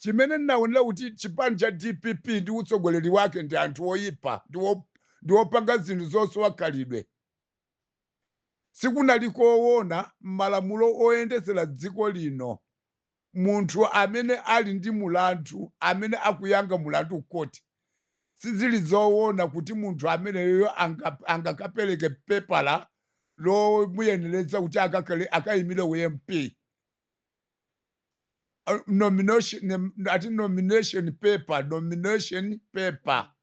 Chimene ndinaonera kuti chipani cha DPP ndi utsogoleri wake ndi anthu oyipa, ndi opanga zinthu zosowa khalidwe. Sikunali koona m'malamulo oyendetsera dziko lino, munthu amene ali ndi mulandu, amene akuyankha mulandu kukoti, sizili zoona kuti munthu ameneyo angakapereke pepala lomuyenereza kuti akakhale akayimire u MP. Nomination, ati nomination paper, nomination paper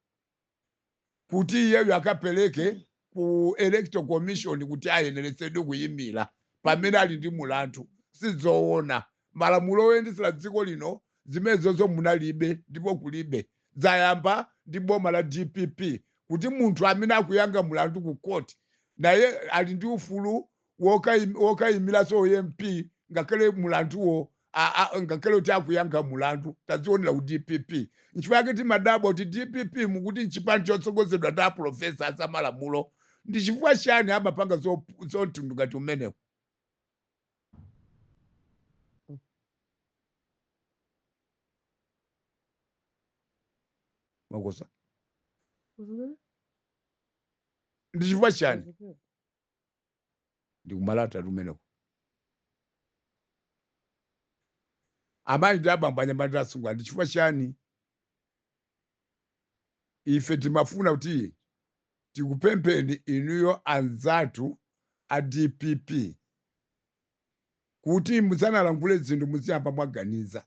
kuti iyeyo akapereke ku Electoral Commission kuti ayeneretsedwe kuyimira pamene ali ndi mulandu. Sizoona. Malamulo oyendetsera dziko lino zimenezozo munalibe ndipo kulibe. Zayamba ndi boma la DPP kuti munthu amene akuyankha mulandu ku court naye ali ndi ufulu wokayimiranso MP, ngakhale mulanduwo ngakhale kuti akuyankha mulandu. Tazionera ku DPP. Nchifukwa chake timadabwa kuti DPP mukuti nchipani chotsogozedwa ndi aprofesa azamalamulo, ndi chifukwa chani amapanga zomtundu ngati umenewo? Makosa, ndi chifukwa chani? Ndikumalata kumeneko. Amayi ndi abambo, anyamata, asungwana, ndi chifukwa chani? Ife timafuna kuti tikupempheni inuyo anzathu a DPP kuti musanalankhule zinthu muziyamba mwaganiza.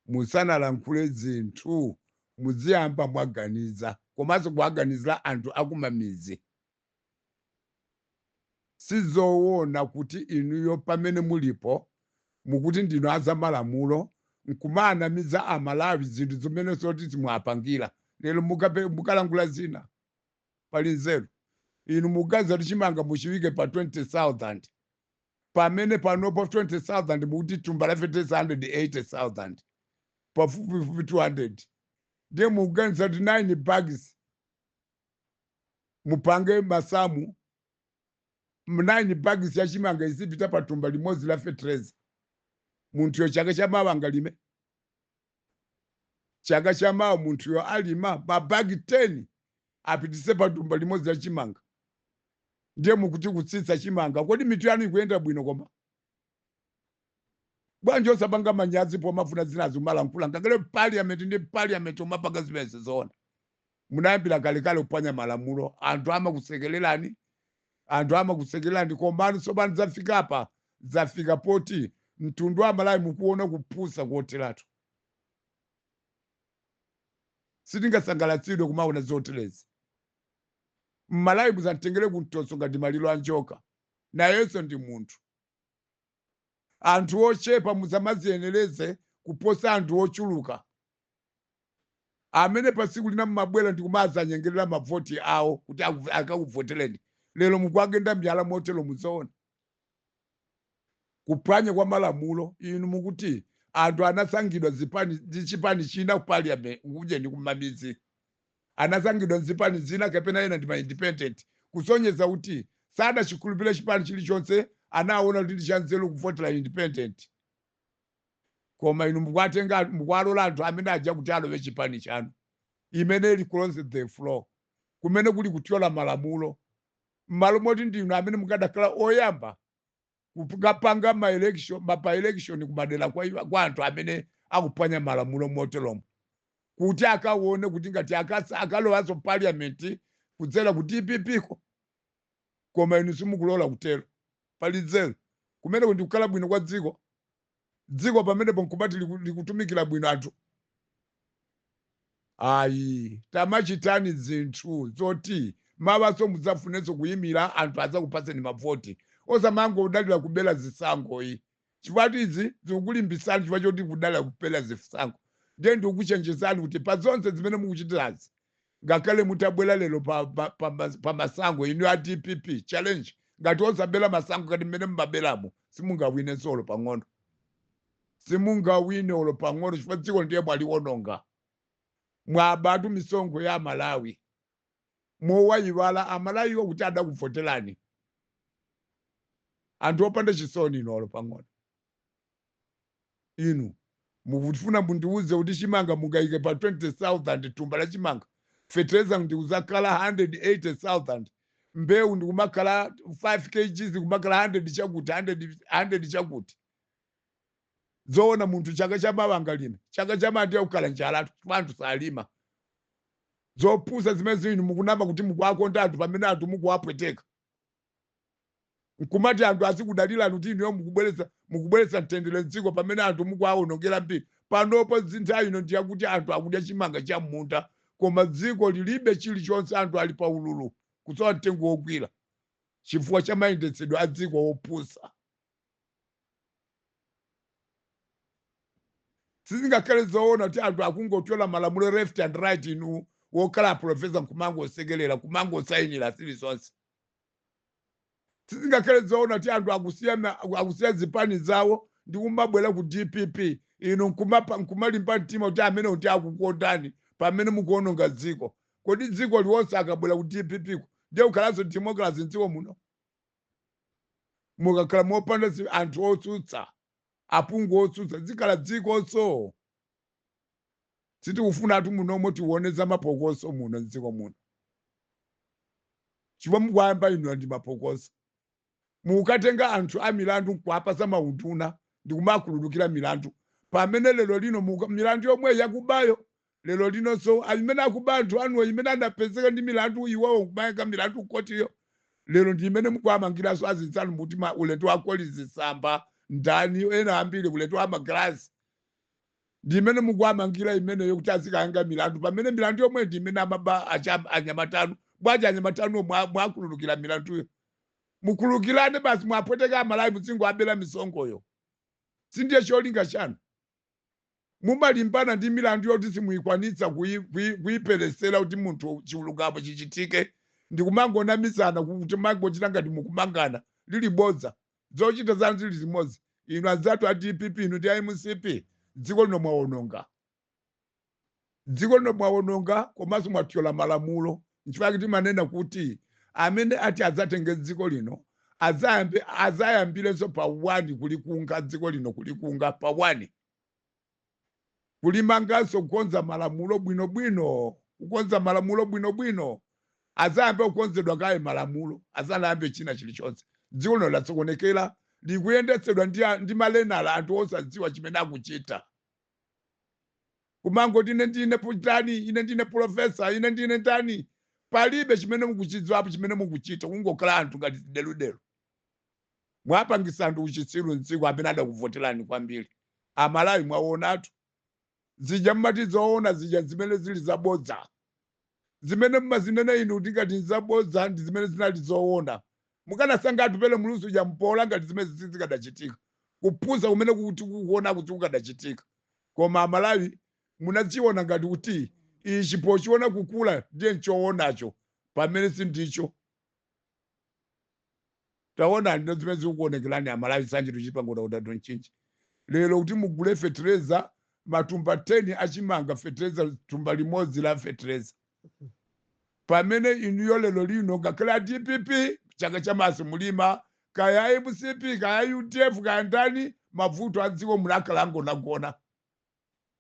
Musanalankhule zinthu muziyamba mwaganiza, komanso kuwaganizira anthu akumamizi. Sizoona kuti inuyo pamene mulipo mukuti ndinu azamalamulo nkumanamiza Amalawi zinthu zimene zoti zimwapangira lero, mukalankhula zina. Pali nzeru inu mukuganiza kuti chimanga muchiwike pa 20,000, pamene panopo 20,000 mukuti thumba la 180,000, pafupifupi 200? Ndiye mukuganiza kuti 9 bags, mupange masamu, 9 bags ya chimanga izipita pa thumba limodzi la fertilizer, munthuyo chaka chamawa angalime? Chaka chamawa munthuyo alima mabagi 10 apitise pa thumba limodzi la chimanga? Ndiye mukuti kutsitsa chimanga. Kodi mitu yanu ikuyenda bwino? Koma bwanji osapanga manyazi pomafuna zinazo malankhula, ngakhale parliament ndi parliament umapanga zimene zoona? Munayambira kalekale kuphwanya malamulo. Anthu amakusekererani, anthu amakusekererani, komano tsopano zafika apa, zafika poti mtundu wa Malawi mukuona kupusa kotheratu. Sitingasangalatsidwe kumaona zoterezi. Mmalawi muzamtengere kumtoso ngati maliro a njoka, nayenso ndi munthu. Anthu ochepa muzamaziyenereze kuposa anthu ochuluka amene pa tsiku lina mumabwera ndi kumazanyengerera mavoti awo kuti akakuvotereni. Lero mukuagenda miyala motero, muzoona kuphwanya kwa malamulo. Inu mukuti anthu anasankhidwa zipani ndi chipani china ku parliament kuje ndi kumamizi, anasankhidwa nzipani zina kapena ena ndi ma independent, kusonyeza kuti sadachikhulupirire chipani chilichonse, anaona kuti ndi chanzeru kuvotera independent. Koma inu mukuwatenga, mukuwalola anthu amene aja kuti alowe chipani chanu imene ili cross the floor, kumene kuli kuthyola malamulo, m'malo moti ndinu amene mukadakhala oyamba kukapanga ma election, ma by election kumadera kwa anthu amene akuphwanya malamulo moteromo, kuti akaone kuti ngati akalowanso parliament kudzera ku DPP ko. Koma inu simukulola kutero. Pali nzeru kumeneko? Ndikukhala bwino kwa dziko? Dziko pamenepo nkumati likutumikira bwino anthu? Ayi, tamachitani zinthu zoti mawaso mudzafunenso kuyimira, anthu adzakupaseni mavoti, osamangodalira kubera zisankho iyi, chifukwa izi zikukulimbisani chifukwa choti kudalira kubera zisankho. Ndiye ndikukuchenjezani kuti pa zonse zimene mukuchitirazi, ngakhale mutabwera lero pa masankho inu a DPP, challenge, ngati osabera masankho ngati mmene mumaberamo, simungawinenso olo pang'ono, simungawine olo pang'ono, chifukwa dziko ndiye mwaliwononga. Mwabatu misonkho ya Malawi mowayiwala Amalawiwo kuti adakuvoterani. Anthu opanda chisoni inu, olo pang'ono inu. Mukufuna mundiuze kuti chimanga mungayike pa 20,000 thumba la chimanga, fetereza ndikuzakhala 180,000, mbewu ndikumakhala 5 kgs kumakhala 100 chakuti 100 100 chakuti? Zoona munthu chaka chamawanga lime, chaka chamandiya kukhala njala, anthu salima. Zopusa zimene zinu mukunama kuti mukuwakonda anthu pamene anthu mukuwapweteka, nkumati anthu azikudalirani kuti inuyo mukubweretsa mtendere mdziko pamene anthu mukuwawonongera mbiri. Panopo nthawi ino ndiyakuti anthu akudya chimanga cha munda, koma dziko lilibe chilichonse. Anthu ali pa ululu kusowa mtengo wogwira chifukwa cha mayendetsedwe a dziko wopusa. Sizingakhale zoona kuti anthu akungothyola malamulo left and right, inu wokhala profesa nkumangosekerera, kumangosayinira zilizonse. Sizingakhale zoona kuti anthu akusiya zipani zawo ndi kumabwera ku DPP, inu nkumalimba mtima kuti amene kuti akukondani pamene mukuononga dziko. Kodi dziko liwonse akabwera ku DPP ku ndiye kukhalanso democracy mdziko muno? Mukakhala mopanda anthu otsutsa, aphungu otsutsa, zikhala dzikonso? Sitikufuna atu munomo tione za mapokoso muno mdziko muno, chifukwa mukuyamba inu ndi mapokoso. Mukatenga anthu a milandu nkuwapasa maunduna ndikumakhululukira milandu, pamene lero lino milandu yomwe yakubayo lero linonso imene akuba anthu anuwo, imene anapezeka ndi milandu iwowo nkumayika milandu kotiyo, lero ndi imene mukuwamangiranso azinzanu muti ulendo wa Collins Samba ndani ena ambiri, ulendo wa magalasi, ndi imene mukuwamangira imeneyo kuti azikayanga milandu, pamene milandu yomwe ndi imene amaba anyamatanu. Bwanji anyamatanu mwakhululukira milanduyo? Mukhululukirane basi, mwapweteka Amalawi, muzingoabera misongoyo. Sindiye cholinga chanu? Mumalimbana ndi milandu yoti simuyikwanitsa kuyiperesera kuti munthu chilungamo chichitike, ndikumangonamizana kuti mangochita ngati mukumangana, lili bodza. Zochita zanu zili zimodzi. Inu anzathu a DPP, inu ndi a MCP, dziko lino mwawononga, dziko lino mwawononga, komanso mwathyola malamulo. Nchifukwa timanena kuti amene ati adzatenge dziko lino adzayambirenso pa 1 kulikunga dziko lino, kulikunga pa 1, kulimanganso, kukonza malamulo bwinobwino, kukonza malamulo bwinobwino. Adzayambe kukonzedwa kaye malamulo asanayambe china chilichonse. Dziko lino latsokonekera, likuyendetsedwa ndi malenala, anthu osadziwa chimene akuchita, kumangoti ine ndine putani, ine ndine profesa, ine ndine ndani. Palibe chimene mukuchidziwapo chimene mukuchita, kungokhala anthu ngati zideludelu. Mwapangisa anthu uchitsiru mdziko amene adakuvoterani kwambiri. Amalawi, mwaonatu zija mmati zoona zija zimene zili zabodza, zimene mmazinena inu kuti ngati nzabodza ndi zimene zinali zoona. Mukanasankha Atupele Muluzi uja mpola ngati zimene zikadachitika, kupusa kumene kuti kukuona kuti kukadachitika. Koma Amalawi munachiona ngati kuti ichi pochiona kukula ndiye nchoonacho, pamene sindicho. Taona ndino zimene zikukuonekerani Amalawi. Sanje tuchipangoda kutatu mchinji lero kuti mugule fetereza matumba 10 achimanga, fetereza thumba limodzi la fetereza, pamene inuyo lero lino ngakhale a DPP chaka chamasi mulima, kaya MCP, kaya UDF, kaya ndani, mavuto a dziko munakhala angonagona.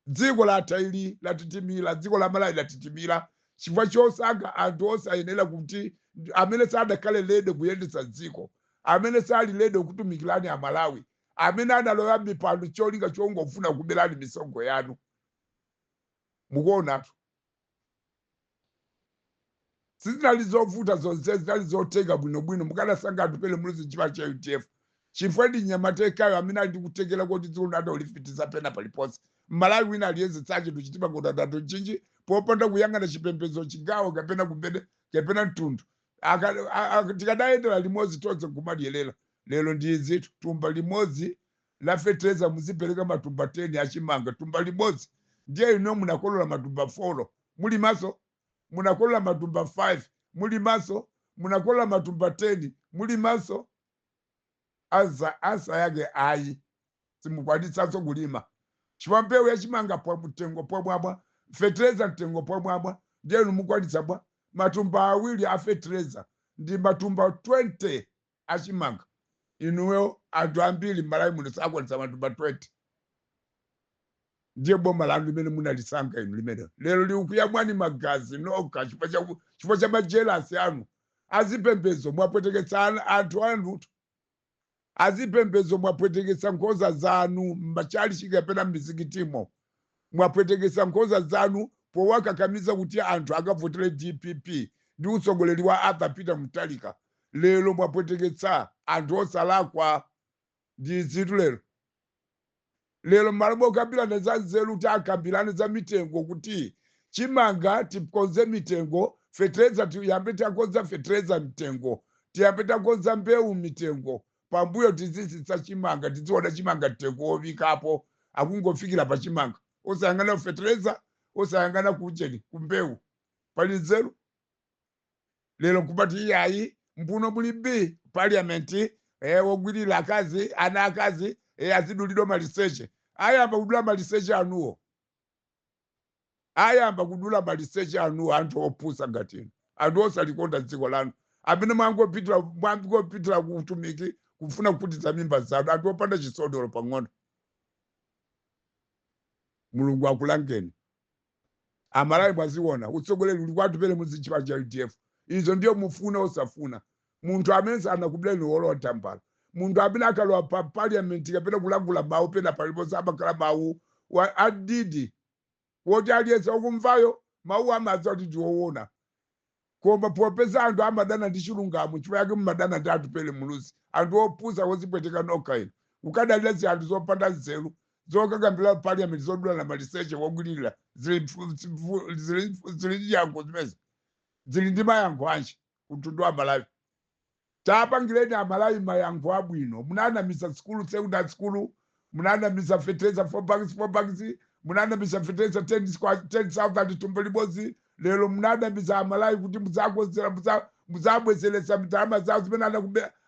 Dziko latha ili, latitimira. Dziko la Malawi latitimira chifukwa chosankha anthu osayenera, kuti amene sadakhale ready kuyendetsa dziko, amene sali ready kutumikirani Amalawi, amene analowa mipando cholinga chongofuna kuberani misonkho yanu. Mukuonatu sizinali zovuta zonse, zinali zotheka bwinobwino mukanasankha Atupele Muluzi chipani cha UDF, chifukwa ndi mnyamata amene ali ndi kuthekera kuti dziko linadolifitiza pena paliponse. Mmalawi wina aliyense Sanje to Chitipa Ngondadatu Mchinji, popanda kuyang'ana chipembedzo, chigawo kapena kumene kapena mtundu, tikadayendera limodzi tonse nkumadyerera. Lero ndi izi: thumba limodzi la fetereza muzipereka matumba 10 achimanga, thumba limodzi. Ndiye ino munakolola matumba 4, mulimaso. Munakolola matumba 5, mulimaso. Munakolola matumba 10, mulimaso. Aza asa yake ayi, simukwanitsanso kulima chifukwa mbewu yachimanga pa mtengo pwamwamwa, fetereza mtengo pwamwamwa. Ndiye inu mukwanitsa bwa matumba awiri a fetereza ndi matumba 20 achimanga? Inuyo anthu ambiri m'Malawi muno sakwanitsa matumba 20. Ndiye boma lanu limene munalisankha inu limene lero likuyamwani magazi nokha chifukwa cha majelasi anu. Azipembedzo mwapweteketsa anthu anutu. Azipembedzo mwapweteketsa nkhosa zanu m'machalichi kapena m'mizikitimo. Mwapweteketsa nkhosa zanu powakakamiza kuti anthu akavotere DPP ndi utsogoleri wa Arthur Peter Mutharika. Lero mwapweteketsa anthu osalakwa ndi izitu lero. Lero m'malo mokambirana za nzeru kuti akambirane za mitengo, kuti chimanga tikonze mitengo, fetereza tiyambe takonza fetereza mitengo, tiyambe takonza mbewu mitengo, pambuyo tizitsitsa chimanga, tiziona chimanga mtengo wobikapo. Akungofikira pa chimanga, osayang'ana fetereza, osayang'ana kucheni kumbewu. Pali nzeru lero nkumati iyayi, mbuno muli b parliament, wogwirira akazi, ana akazi, azidulidwa maliseche. Ayamba kudula maliseche anuwo, ayamba kudula maliseche anuwo. Anthu opusa ngati inu, anthu osalikonda dziko lanu, amene mwangopitira kuutumiki kufuna kukhutitsa mimba zanu, anthu opanda chisodolo pang'ono, Mulungu akulangeni. Amalawi mwaziona, utsogoleri uli kwathu pele muzichipa cha UDF. Izo ndiyo mufuna osafuna. Munthu amene sanakubuleni wolowa tambala, munthu amene akalowa pa parliament kapena kulangula mawu pena paliponse amakhala mawu wa adidi woti aliyense wakumvayo mawu amadziwa kuti ndiwoona. Koma popeza anthu amadana ndi chilungamo, chifukwa chake mumadana ndi Atupele Muluzi. Anthu opusa wozipweteka nokha inu, kukadalira zinthu zopanda nzeru zokakambira parliament, zodulana maliseche, wogwirira, zili yankho zimezi zili ndi mayankho anji kumtundu wa Malawi? Tapangireni Amalawi mayankho abwino. Munanamisa sikulu, secondary school, munanamisa fetereza 4 bags, 4 bags, munanamisa fetereza 10,000 tumbo limodzi. Lero munanamisa Amalawi kuti mudzakonzera, mudzabwezeretsa ndalama zawo zimene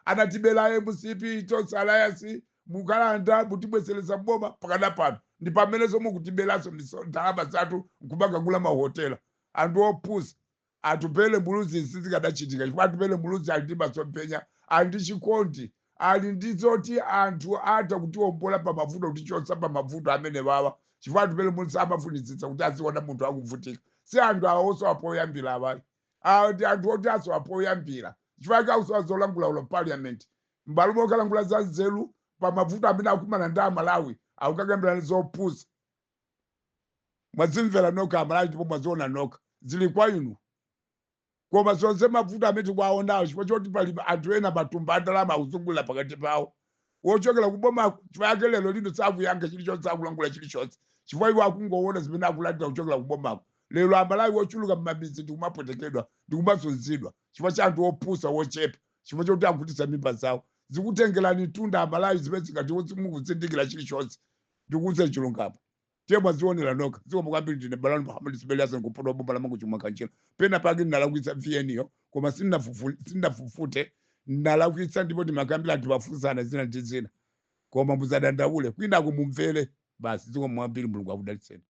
anatibera MCP, Tonse Alliance, mukalanda mutibwezeretsa mboma. Pakana pano ndi pamenenso mukutiberanso ndalama zathu nkumakagula mahotela. Anthu opusa. Atupele Muluzi sizikadachitika chifukwa Atupele Muluzi ali ndi masomphenya, ali ndi chikondi, ali ndi zoti anthu atha kutiwombola pamavuto, kutichotsa pamavuto amene wawa, chifukwa Atupele Muluzi amafunitsitsa kuti aziona munthu akuvutika. Si anthu awa osowa poyambira awayi, awa ndi anthu oti asowa poyambira, chifukwa chake akusowa zolangulawula parliament. M'malo mokalangula za nzeru pamavuto amene akumana ndi Amalawi, akukakambirana zopusa. Mwazimvera nokha Amalawi ndipo mwaziona nokha, zili kwa inu. Koma zonse mavuto amene tikuwaonawo chifukwa choti pali anthu ena matumba a ndalama akuzungulira pakati pawo wochokera kuboma. Chifukwa chake lero lino sakuyankha chilichonse, sakulangula chilichonse, chifukwa iwo akungoona zimene akulandira kuchokera kubomako. Lero Amalawi wochuluka m'mamizi ndikumapwetekedwa, ndikumazunzidwa chifukwa cha anthu opusa wochepa, chifukwa choti akutitsa mimba zawo. Zikutengerani tunda Amalawi zimene zingati mukuzindikira chilichonse. Ndikuuze chilungamo, tiye mwazionera nokha. Zikomo kwambiri. Ndine Balani Muhammad Zuberi Hassan, kupotowa boma la Mangochi Mwakanjira. Pena pake ndinalakwitsa vn koma sindinafufute, ndinalakwitsa ndipo ndimakambira anthu pafunsana zina ndi zina, koma musadandaule, kwinako mumvere basi. Zikomo kwambiri, Mulungu akudalitseni.